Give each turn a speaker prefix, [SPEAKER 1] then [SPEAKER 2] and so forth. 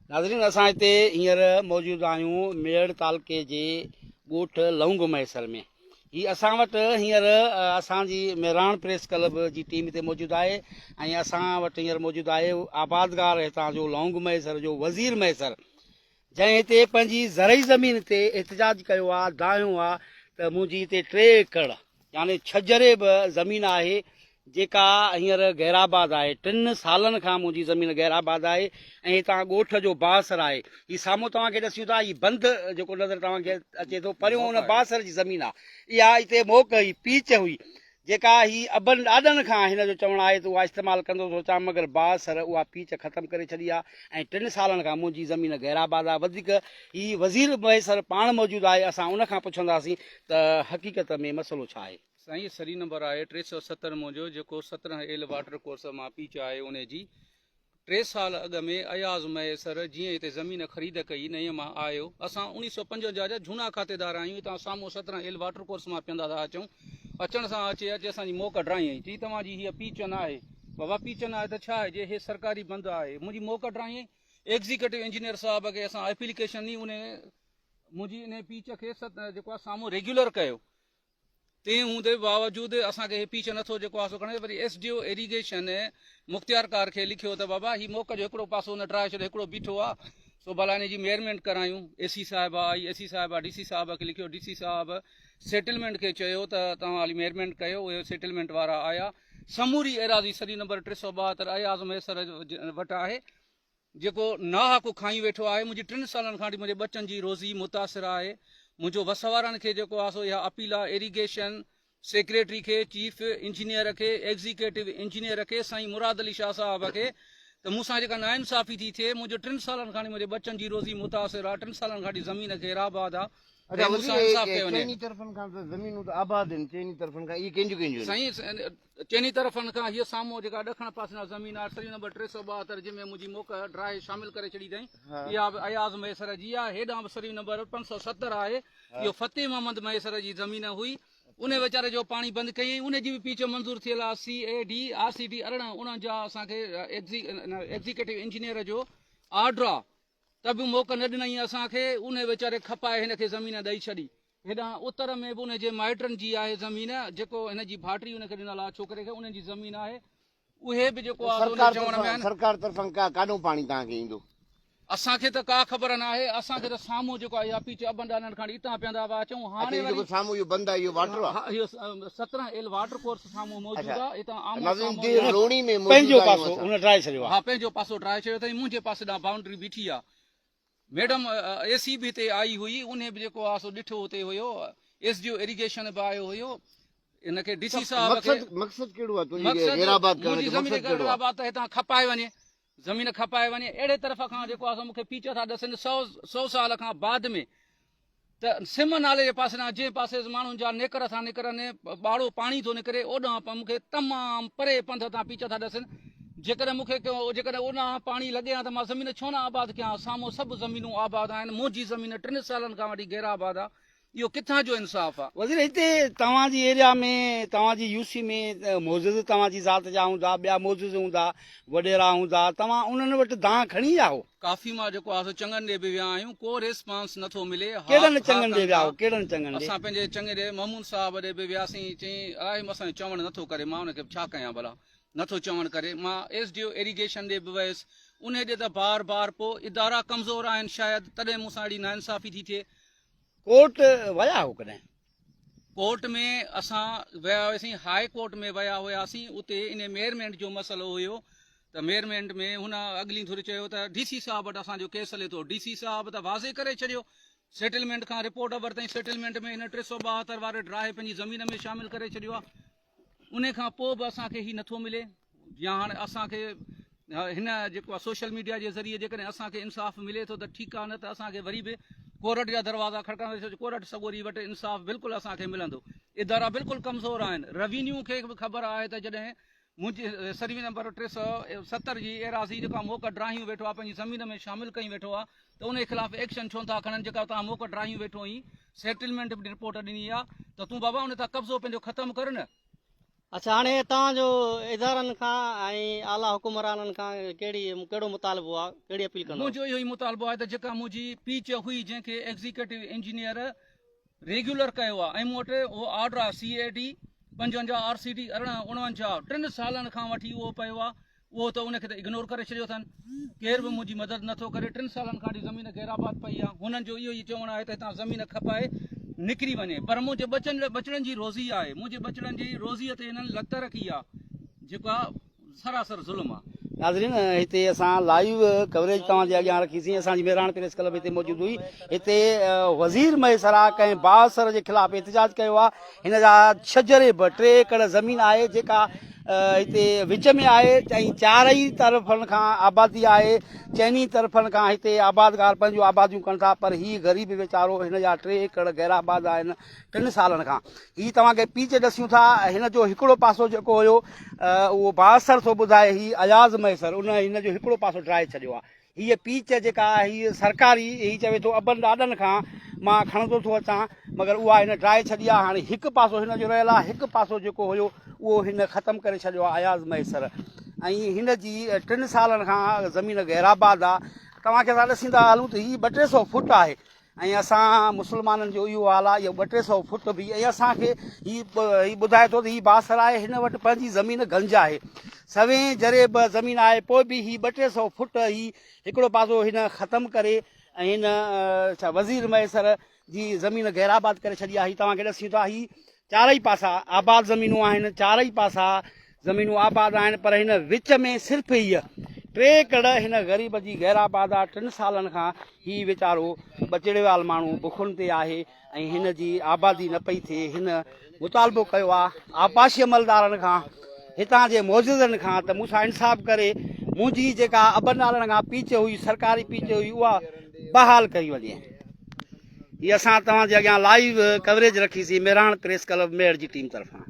[SPEAKER 1] ناظرين اسان هتي هينئر موجود آهيون ميهڙ تعلقي جي ڳوٺ لونگ مهيسر ۾ هي اسان وٽ هينئر اسان جي مهراڻ پريس ڪلب جي ٽيم هتي موجود آهي ۽ اسان وٽ هينئر موجود آهي آبادگار هتان جو لونگ مهيسر جو وزير مهيسر جنهن هتي پنهنجي زرعي زمين تي احتجاج ڪيو آهي دانهيو آهي ته منهنجي هتي ٽي ايڪڙ يعني ڇهه جريب زمين آهي جيڪا هينئر غيرآباد آهي. ٽن سالن کان منهنجي زمين غيرآباد آهي ۽ هتان ڳوٺ جو بااثر آهي. هي سامهون توهان کي ڏسيون ٿا هي بند جيڪو نظر توهان کي اچي ٿو پريون ان بااثر جي زمين آهي. اها هتي موڪ هئي، پيچ هئي جيڪا هي ابن ڏاڏن کان هن جو چوڻ آهي ته اها استعمال ڪندو ٿو اچان مگر بااثر اها پيچ ختم ڪري ڇڏي آهي ۽ ٽن سالن کان منهنجي زمين غيرآباد آهي. وڌيڪ هي وزير مهيسر پاڻ موجود آهي اسان ان کان پڇنداسين ته حقيقت ۾ مسئلو ڇا آهي؟
[SPEAKER 2] سائين سري نمبر آهي 370 منهنجو جيڪو 17 ايل واٽر ڪورس مان پيچ آهي انهي جي ٽي سال اڳ ۾ اياز مهيسر جيئن هتي زمين خريد ڪئي نئين مان آيو اسان 1955 جا جهونا کاتيدار آهيون هتان سامهون 17 ايل واٽر ڪورس مان پيندا ٿا اچون اچڻ سان اچي اچي اسان جي موڪ ڊرايائين چي توهان جي هيء پيچ ناهي بابا پيچ ناهي ته ڇا آهي جي هي سرڪاري بند آهي منهنجي موڪ ڊرايائين ايگزيڪيوٽو انجنيئر صاحب کي اسان ايپليڪيشن ڏني انهي منهنجي انهي پيچ کي جيڪو آهي سامهون ريگيولر ڪيو تنهن هوندي به باوجود اسان کي هي پيچ نٿو جيڪو آهي سو کڻي وري ايس ڊي او ايريگيشن مختيارڪار کي لکيو ته بابا هي موڪ جو هڪڙو پاسو نه ڊرائي ڇڏيو هڪڙو بيٺو آهي سو ڀلا انهي جي ميئرمينٽ ڪرايون اي سي صاحبه آئي اي سي صاحبه ڊي سي صاحب کي لکيو ڊي سي صاحب سيٽلمينٽ کي چيو ته توهان هلي ميئرمينٽ ڪيو اهي سيٽلمينٽ وارا آيا سموري ايراضي سري نمبر 372 اياز مهيسر وٽ آهي جيڪو ناحق کائي ويٺو آهي، منهنجي ٽن سالن کان وٺي منهنجي ٻچن جي روزي متاثر آهي، منهنجو وس وارن کي جيڪو آهي سو اها اپيل آهي ايريگيشن سيڪريٽري کي، چيف انجنيئر کي، ايگزيڪيٽو انجنيئر کي، سائين مراد علي شاهه صاحب کي ته مون سان جيڪا ناانصافي ٿي ٿئي، منهنجو ٽن سالن کان وٺي منهنجي ٻچن جي روزي متاثر آهي، ٽن سالن کان وٺي زمين کي راباد آهي
[SPEAKER 3] اڇا
[SPEAKER 2] ۽ مون
[SPEAKER 3] وزير
[SPEAKER 2] سان انصاف ڪيو وڃي.
[SPEAKER 3] چئني طرفن کان ته زمينون ته آباد آهن چئني طرفن کان اهي ڪنهن جون ڪنهن جون آهن؟
[SPEAKER 2] سائين چئني طرفن کان هيء سامهون جيڪا ڏکڻ پاسي ڏانهن زمين آهي، سري نمبر 372 جنهن ۾ منهنجي موڪ ڊراهي شامل ڪري ڇڏي اٿائين، اها به اياز مهيسر جي آهي. هيڏانهن به سري نمبر 570 آهي، اهو فتح محمد مهيسر جي زمين هئي، انهي ويچاري جو پاڻي بند ڪيائين، انهي جي به پيچ منظور ٿيل آهي. C A D R C D 1849 اسان کي ايگزيڪيٽو انجنيئر جو آرڊر آهي. ته به موقع نه ڏنائين اسان کي، انهي ويچاري کپائي هن کي زمين ڏئي ڇڏي. هيڏانهن اتر ۾ به انهي جي مائٽن جي آهي زمين، جيڪو هن جي ڀائٽي ان کي ڏنل آهي ڇوڪري کي، انهن جي زمين آهي، اهي به جيڪو آهي سو انهي چوڻ ۾ آهن.
[SPEAKER 3] سرڪار طرفان ڪا ڪاڏهون پاڻي توهان کي ايندو؟
[SPEAKER 2] اسان کي ته ڪا خبر ناهي، اسان کي ته سامهون جيڪو آهي اها پيچ ابن ڏاڏن کان اتان پيندا هئا اچون، هاڻي
[SPEAKER 3] اچا هي
[SPEAKER 2] وري
[SPEAKER 3] جيڪو سامهون اهو بند آهي اهو واٽر آهي؟
[SPEAKER 2] ها اهو 17 ايل واٽر ڪورس سامهون موجود
[SPEAKER 3] اڇا
[SPEAKER 2] آهي، اتان آمهون
[SPEAKER 3] ناظرين
[SPEAKER 2] سامهون
[SPEAKER 3] ديهه
[SPEAKER 2] اها
[SPEAKER 3] روهڻي ۾ موجود
[SPEAKER 1] پنهنجو
[SPEAKER 3] آهيون
[SPEAKER 1] پاسو
[SPEAKER 3] اسان.
[SPEAKER 1] هن ڊاهي ڇڏيو آهي.
[SPEAKER 2] ها پنهنجو پاسو ڊاهي ڇڏيو اٿائين، منهنجي پاسي ڏانهن بائونڊري بيٺي آهي. ميڊم اي سي به هتي آئي هئي انهي به جيڪو آهي سو ڏٺو هتي هيو ايس ڊي او ايريگيشن به آيو هيو ان کي ڊي سي صاحب کي
[SPEAKER 3] مقصد مقصد ڪهڙو آهي تنهنجي غير آباد ڪرڻ
[SPEAKER 2] منهنجي
[SPEAKER 3] جو
[SPEAKER 2] زمين
[SPEAKER 3] مقصد ڪهڙو
[SPEAKER 2] غير
[SPEAKER 3] آهي
[SPEAKER 2] آباد ته هتان کپائي وڃي زمين کپائي وڃي اهڙي طرف کان جيڪو آهي سو مون کي پيچ ٿا ڏسن سو سو سال کان بعد ۾ ته سم نالي جي پاسي ڏانهن جنهن پاسي ماڻهن جا نيڪر ٿا نڪرن، ٻاڙو پاڻي ٿو نڪري، اوڏانهن مون کي تمام پري پنڌ تان پيچ ٿا ڏسن. جيڪڏهن مون کي جيڪڏهن اوڏانهن پاڻي لڳي ها ته مان زمين ڇو نه آباد ڪيان ها. سامهون سڀ زمينون آباد آهن، منهنجي زمين ٽن سالن کان وٺي غير آباد آهي. اهو ڪٿان جو انصاف آهي.
[SPEAKER 1] وزير هتي توهان جي ايريا ۾ توهان جي يو سي ۾ معزز توهان جي ذات جا هوندا، ٻيا معزز هوندا، وڏيرا هوندا، توهان انهن وٽ دانهن کڻي ويا هو؟
[SPEAKER 2] ڪافي مان جيڪو آهي سو چڱن ڏي به ويا آهيون ڪو ريسپانس نه ٿو ملي ها
[SPEAKER 1] ڪهڙن
[SPEAKER 2] ها
[SPEAKER 1] چڱن
[SPEAKER 2] ڪن
[SPEAKER 1] ڏي ويا
[SPEAKER 2] ٿا
[SPEAKER 1] هو ڪهڙن چڱن ڏي؟
[SPEAKER 2] اسان پنهنجي چڱي ڏي محمود صاحب ڏي به وياسين چئين الاهي اسان جو چوڻ نه ٿو ڪري مان ان کي ڇا ڪيان ڀلا نه ٿو چوڻ ڪري مان ايس ڊي او ايريگيشن ڏي به ويس انهي ڏي ته بار بار پو ادارا ڪمزور آهن شايد تڏهن مون سان اهڙي ناانصافي ٿي ٿئي.
[SPEAKER 1] ڪورٽ ويا هو ڪڏهن؟
[SPEAKER 2] ڪورٽ ۾ اسان ويا هياسين هاء ڪورٽ ۾ ويا هياسين اتي انهي ميئرمينٽ جو مسئلو هيو ته ميئرمينٽ ۾ هن اڳلي ڌر چيو ته ڊي سي صاحب وٽ اسان جو ڪيس هلي ٿو ڊي سي صاحب ته واضح ڪري ڇڏيو سيٽلمينٽ کان رپورٽ ورتائين سيٽلمينٽ ۾ هن 372 واري ڊراهي پنهنجي زمين ۾ شامل ڪري ڇڏيو آهي انهي کان پوء به اسان کي هي نٿو ملي يا هاڻي اسان کي هن جيڪو آهي سوشل ميڊيا جي ذريعي جيڪڏهن اسان کي انصاف ملي ٿو ته ٺيڪ آهي نه ته اسان کي وري به ڪورٽ جا دروازا کڙڪائڻا پوندا ڪورٽ سڳوري وٽ انصاف بلڪل اسان کي ملندو ادارا بلڪل ڪمزور آهن روينيو کي به خبر آهي ته جڏهن منهنجي سروي نمبر 370 جي ايراضي جيڪا موڪ ڊراهيون ويٺو آهي پنهنجي زمين ۾ شامل ڪئي ويٺو آهي ته انهي خلاف ايڪشن ڇو نٿا کڻن جيڪا تان موڪ ڊراهيون ويٺو آهين سيٽلمينٽ به رپورٽ ڏني آهي ته تون بابا ان تان قبضو پنهنجو ختم ڪر نه.
[SPEAKER 4] اڇا هاڻي توهان جو ادارن کان ۽ اعليٰ حڪمرانن کان ڪهڙي ڪهڙو مطالبو آ ڪهڙي اپيل ڪندؤ؟
[SPEAKER 2] منهنجو اهو ئي مطالبو آهي ته جيڪا منهنجي پيچ هئي جنهن کي ايگزيڪيوٽو انجنيئر ريگيولر ڪيو آ ۽ مون وٽ اهو آرڊر آ سي اي ڊي 55 آر سي ڊي 1849 ٽن سالن کان وٺي اهو پيو آ اهو ته ان کي ته اگنور ڪري ڇڏيو اٿن. ڪير به منهنجي مدد نه ٿو ڪري. ٽن سالن کان وٺي زمين غير آباد پئي آهي. هنن جو اهو ئي چوڻ آهي ته هتان زمين کپائي نڪري وڃي. پر منهنجي ٻچن ٻچڙن جي روزي آهي. منهنجي ٻچڙن جي روزيء تي هنن لت رکي آهي. جيڪو سراسر ظلم آهي.
[SPEAKER 1] ناظرين هتي اسان لائيو ڪوريج توهان جي اڳيان رکي سين. اسان جي مهراڻ پريس ڪلب هتي موجود هئي. هتي وزير مهيسرا ڪنهن بااثر جي خلاف احتجاج ڪيو آهي. هن جا ڇهه جريب ٽي ايڪڙ زمين آهي جيڪا هتي وچ ۾ آهي ۽ چارئي طرفن کان آبادي آهي چئني طرفن کان هتي آبادگار پنهنجون آباديون ڪن ٿا پر هي غريب ويچارو هن جا ٽي ايڪڙ غير آباد آهن ٽن سالن کان هي توهان کي پيچ ڏسيون ٿا هن جو هڪڙو پاسو جيڪو هيو اهو بااثر ٿو ٻڌائي هي اياز مهيسر ان هن جو هڪڙو پاسو ڊاهي ڇڏيو آهي هيء پيچ جيڪا هيء سرڪاري، هي چوي ٿو ابن ڏاڏن کان مان کڻندو ٿو اچان، مگر اها هن ڊاهي ڇڏي آهي، هاڻي هڪ پاسو هن جو رهيل آهي، هڪ پاسو جيڪو هيو اهو هن ختم ڪري ڇڏيو آهي اياز مهيسر ۽ هن جي ٽن سالن کان زمين غيرآباد آهي، توهان کي اسان ڏسيندا هلون ته هي ٻه ٽي سئو فوٽ آهي ۽ اسان مسلمانن جو اهو حال آهي اهو ٻه ٽي سئو فوٽ به ۽ اسان کي هي هي ٻڌائي ٿو ته هي بااثر آهي هن وٽ پنهنجي زمين گنج آهي سوين جريب زمين آهي پوء به هي ٻه ٽي سئو فوٽ هي هڪڙو پاسو هن ختم ڪري ۽ هن ڇا وزير مهيسر جي زمين غير آباد ڪري ڇڏي آهي توهان کي ڏسيون ٿا هي چارئي پاسا آباد زمينون آهن چارئي پاسا زمينون آباد آهن پر هن وچ ۾ صرف هيء ٽي ايڪڙ هن غريب جي غير آباد آ ٽن سالن کان هي ويچارو ٻچڙيوال ماڻهو بکن تي آهي ۽ هن جي آبادي نه پئي ٿئي هن مطالبو ڪيو آ آبپاشي عملدارن کان هتان جي معززن کان ته مون سان انصاف ڪري منهنجي جيڪا ابن ڏاڏن کان پيچ هئي سرڪاري پيچ هئي اها بحال ڪئي وڃي هي اسان توهان جي اڳيان لائيو ڪوريج رکي سين مهراڻ پريس ڪلب ميهڙ جي ٽيم طرفان.